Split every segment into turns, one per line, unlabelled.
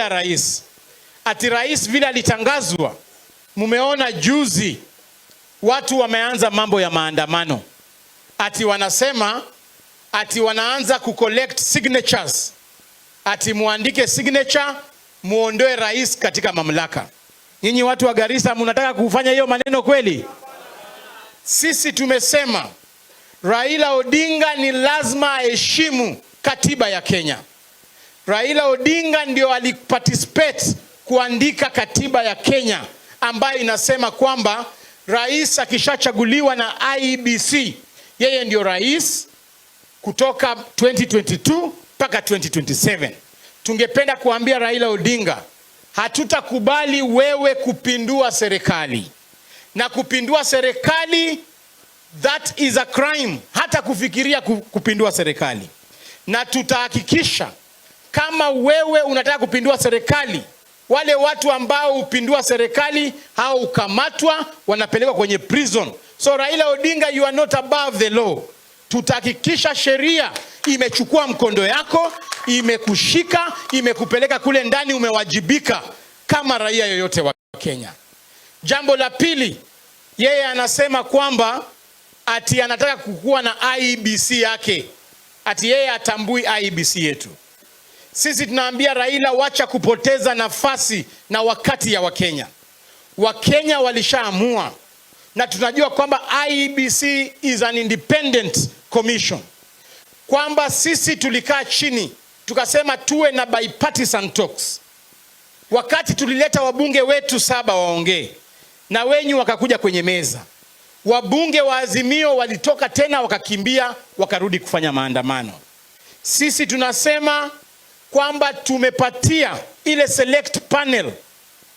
Tunaambia rais, ati rais vile alitangazwa, mumeona juzi watu wameanza mambo ya maandamano, ati wanasema ati wanaanza kucollect signatures, ati muandike signature muondoe rais katika mamlaka. Nyinyi watu wa Garissa mnataka kufanya hiyo maneno kweli? Sisi tumesema Raila Odinga ni lazima aheshimu katiba ya Kenya. Raila Odinga ndio aliparticipate kuandika katiba ya Kenya ambayo inasema kwamba rais akishachaguliwa na IEBC, yeye ndio rais kutoka 2022 mpaka 2027. Tungependa kuambia Raila Odinga, hatutakubali wewe kupindua serikali, na kupindua serikali, that is a crime, hata kufikiria kupindua serikali. Na tutahakikisha kama wewe unataka kupindua serikali, wale watu ambao hupindua serikali hao hukamatwa, wanapelekwa kwenye prison. So Raila Odinga, you are not above the law. Tutahakikisha sheria imechukua mkondo yako, imekushika, imekupeleka kule ndani, umewajibika kama raia yoyote wa Kenya. Jambo la pili, yeye anasema kwamba ati anataka kukuwa na IEBC yake, ati yeye hatambui IEBC yetu. Sisi tunaambia Raila, wacha kupoteza nafasi na wakati ya Wakenya. Wakenya walishaamua na tunajua kwamba IEBC is an independent commission, kwamba sisi tulikaa chini tukasema tuwe na bipartisan talks. Wakati tulileta wabunge wetu saba waongee na wenyu wakakuja kwenye meza, wabunge wa Azimio walitoka tena wakakimbia wakarudi kufanya maandamano. Sisi tunasema kwamba tumepatia ile select panel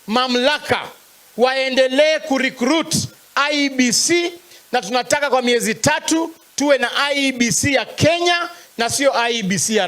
mamlaka waendelee kurecruit IEBC, na tunataka kwa miezi 3 tuwe na IEBC ya Kenya na sio IEBC ya